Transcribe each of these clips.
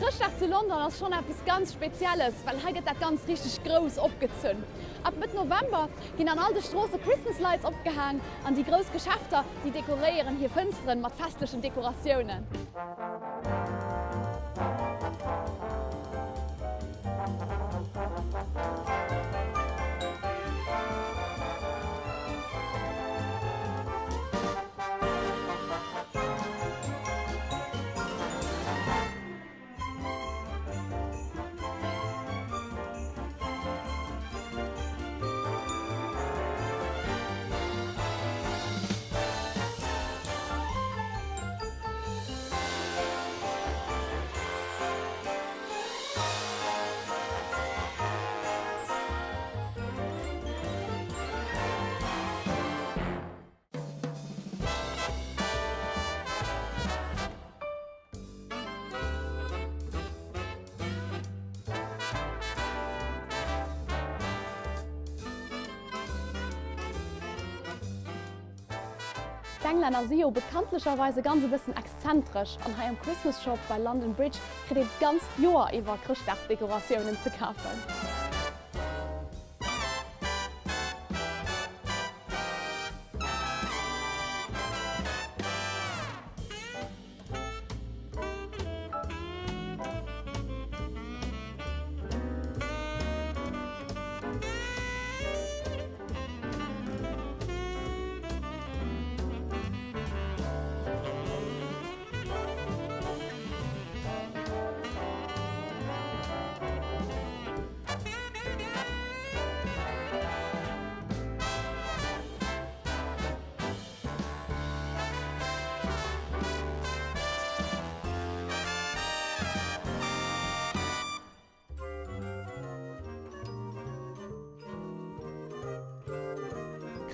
Chrëschtdag zu London ass schonn eppes ganz Spezielles, well hei gëtt dat Ganzt richteg grouss opgezunn. Ab Mëtt November ginn an all de Stroosse Christmas Lights opgehaang an déi grouss Geschäfter, déi dekoréieren hir Fënsteren mat festlechen Dekoratiounen. D'Englänner si jo bekanntlecherweise ganz e bëssen exzentresch an hei am Christmas Shop bei London Bridge kritt een d'ganzt Joer iwwer Chrëschtdagsdekoratiounen ze kafen.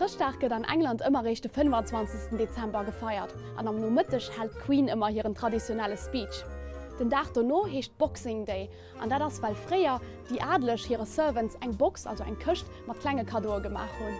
Chrëschtdag gëtt an England ëmmer réischt de 25. Dezember gefeiert an am Nomëtteg hält d'Queen ëmmer hiren traditionelle Speech. Den Dag dono heescht Boxing Day an dat ass well fréier déi Adeleg hire Servants eng Box, also eng Këscht mat klenge Kaddoe gemaach hunn.